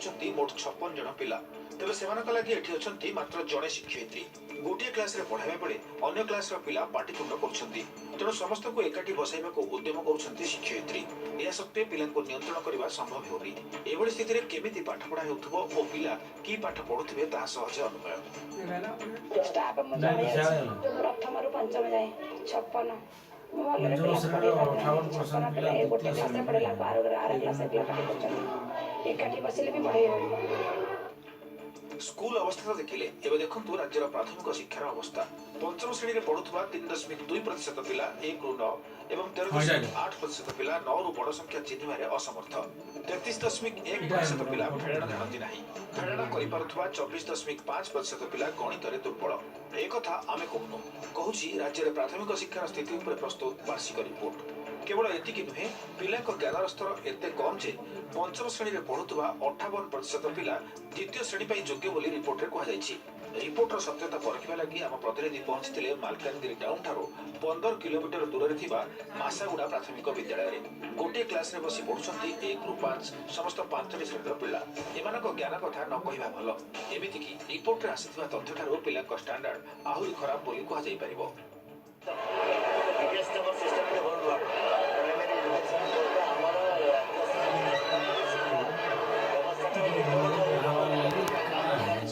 ପଢୁଛନ୍ତି ମୋଟ 56 ଜଣ ପିଲା। ତେବେ ସେମାନଙ୍କ ଲାଗି ଏଠି ଅଛନ୍ତି ମାତ୍ର ଜଣେ ଶିକ୍ଷୟିତ୍ରୀ। ଗୋଟିଏ କ୍ଲାସରେ ପଢାଇବା ବେଳେ ଅନ୍ୟ କ୍ଲାସର ପିଲା ପାଟିତୁଣ୍ଡ କରୁଛନ୍ତି। ତେଣୁ ସମସ୍ତଙ୍କୁ ଏକାଠି ବସାଇବାକୁ ଉଦ୍ୟମ କରୁଛନ୍ତି ଶିକ୍ଷୟିତ୍ରୀ। ଏହା ସତ୍ତ୍ୱେ ପିଲାଙ୍କୁ ନିୟନ୍ତ୍ରଣ କରିବା ସମ୍ଭବ ହେଉନି। ଏଭଳି ସ୍ଥିତିରେ କେମିତି ପାଠପଢା ହେଉଥିବ ଓ ପିଲା କି ପାଠ ପଢୁଥିବେ, ତାହା ସହଜେ ଅନୁମେୟ। ଷ୍ଟାଫ୍ ମୁଁ ନାଇଁ, ଜଣେ ବିଶାଳ ଅଛି। ହେଲା। ପ୍ରଥମରୁ ପଞ୍ଚମ ଯାଏଁ 56। ମୁଁ ଭଲରେ ପଞ୍ଚମ ପିଲାକୁ ଶ୍ରେଣୀର ପଢ଼େଇ ପାରୁନାହିଁ। 58% 56 ପିଲା ପିଲା ଏ ଗୋଟେ ଦ୍ୱିତୀୟ କ୍ଲାସରେ ଶ୍ରେଣୀ। ପଢ଼େଇଲା ଆର କ୍ଲାସରେ ପିଲା ପାଟି କରୁଛନ୍ତି। ଏକାଠି ବସିଲେ ବି ପଢ଼େଇ ହେଉନି। ସ୍କୁଲ ଅବସ୍ଥା ତ ଦେଖିଲେ, ଏବେ ଦେଖନ୍ତୁ ରାଜ୍ୟର ପ୍ରାଥମିକ ଶିକ୍ଷାର ଅବସ୍ଥା। ପଞ୍ଚମ ଶ୍ରେଣୀରେ ପଢୁଥିବା 3.2% ପିଲା 1ରୁ 9 ଏବଂ 13.8% ପିଲା 9ରୁ ବଡ଼ ସଂଖ୍ୟା ଚିହ୍ନିବାରେ ଅସମର୍ଥ। 33.1% ପିଲା ଫେଡ଼ାଣ ଜାଣନ୍ତି ନାହିଁ। ଫେଡ଼ାଣ କରିପାରୁଥିବା 24.5% ପିଲା ଗଣିତରେ ଦୁର୍ବଳ। ଏକଥା ଆମେ କହୁନୁ, କହୁଛି ରାଜ୍ୟରେ ପ୍ରାଥମିକ ଶିକ୍ଷାର ସ୍ଥିତି ଉପରେ ପ୍ରସ୍ତୁତ ବାର୍ଷିକ ରିପୋର୍ଟ। କେବଳ ଏତିକି ନୁହେଁ, ପିଲାଙ୍କ ଜ୍ଞାନର ସ୍ତର ଏତେ କମ୍ ଯେ ପଞ୍ଚମ ଶ୍ରେଣୀରେ ପଢୁଥିବା 58% ପିଲା ଦ୍ୱିତୀୟ ଶ୍ରେଣୀ ପାଇଁ ଯୋଗ୍ୟ ବୋଲି ରିପୋର୍ଟରେ କୁହାଯାଇଛି। ରିପୋର୍ଟର ସତ୍ୟତା ପରଖିବା ଲାଗି ଆମ ପ୍ରତିନିଧି ପହଞ୍ଚିଥିଲେ ମାଲକାନଗିରି ଟାଉନ ଠାରୁ 15 କିଲୋମିଟର ଦୂରରେ ଥିବା ମାସାଗୁଡ଼ା ପ୍ରାଥମିକ ବିଦ୍ୟାଳୟରେ। ଗୋଟିଏ କ୍ଲାସରେ ବସି ପଢୁଛନ୍ତି 1ରୁ 5 ସମସ୍ତ ପାଞ୍ଚଟି ଶ୍ରେଣୀର ପିଲା। ଏମାନଙ୍କ ଜ୍ଞାନ କଥା ନ କହିବା ଭଲ। ଏମିତିକି ରିପୋର୍ଟରେ ଆସିଥିବା ତଥ୍ୟଠାରୁ ପିଲାଙ୍କ ଷ୍ଟାଣ୍ଡାର୍ଡ ଆହୁରି ଖରାପ ବୋଲି କୁହାଯାଇପାରିବ। Biggest ଆମର system in the whole world. Primary education ଯୋଉଟା ଆମର ବ୍ୟବସ୍ଥାଟା।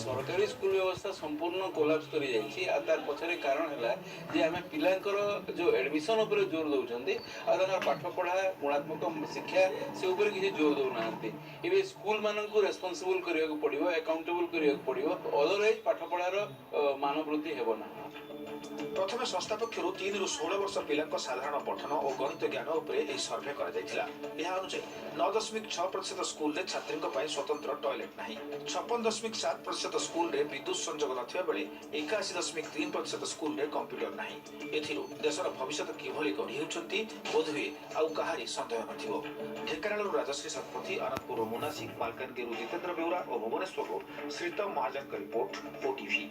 ସରକାରୀ ସ୍କୁଲ ବ୍ୟବସ୍ଥା ସମ୍ପୂର୍ଣ୍ଣ କୋଲାପ୍ସ କରିଯାଇଛି। ଆଉ ତାର ପଛରେ କାରଣ ହେଲା ଯେ ଆମେ ପିଲାଙ୍କର ଯେଉଁ ଆଡ଼ମିସନ୍ ଉପରେ ଜୋର ଦେଉଛନ୍ତି ଆଉ ତାଙ୍କର ପାଠପଢ଼ା, ଗୁଣାତ୍ମକ ଶିକ୍ଷା, ସେ ଉପରେ କିଛି ଜୋର ଦେଉନାହାନ୍ତି। ଏବେ ସ୍କୁଲମାନଙ୍କୁ ରେସ୍ପନ୍ସିବଲ୍ କରିବାକୁ ପଡ଼ିବ, ଆକାଉଣ୍ଟେବଲ୍ କରିବାକୁ ପଡ଼ିବ। ଅଦରୱାଇଜ୍ ପାଠପଢ଼ାର ମାନ ବୃଦ୍ଧି ହେବ ନାହିଁ। ପ୍ରଥମେ ସଂସ୍ଥା ପକ୍ଷରୁ 3ରୁ 16 ବର୍ଷ ପିଲାଙ୍କ ସାଧାରଣ ପଠନ ଓ ଗଣିତ ଜ୍ଞାନ ଉପରେ ଏହି ସର୍ଭେ କରାଯାଇଥିଲା। ଏହା ଅନୁଯାୟୀ 9.6% ସ୍କୁଲରେ ଛାତ୍ରୀଙ୍କ ପାଇଁ ସ୍ୱତନ୍ତ୍ର ଟଏଲେଟ୍ ନାହିଁ। 56.7% ସ୍କୁଲରେ ବିଦ୍ୟୁତ୍ ସଂଯୋଗ ନଥିବା ବେଳେ 81.3% ସ୍କୁଲରେ କମ୍ପ୍ୟୁଟର ନାହିଁ। ଏଥିରୁ ଦେଶର ଭବିଷ୍ୟତ କିଭଳି ଗଢ଼ି ହେଉଛନ୍ତି, ବୋଧହୁଏ ଆଉ କାହାରି ସନ୍ଦେହ ନଥିବ। ଢେଙ୍କାନାଳରୁ ରାଜଶ୍ରୀ ଶତପଥୀ, ଆନନ୍ଦପୁରରୁ ମୁନା ସିଂ, ମାଲକାନଗିରିରୁ ଜିତେନ୍ଦ୍ର ବେଉରା ଓ ଭୁବନେଶ୍ୱରରୁ ଶ୍ରୀତମ ମହାଜନଙ୍କ ରିପୋର୍ଟ, ଓଟିଭି।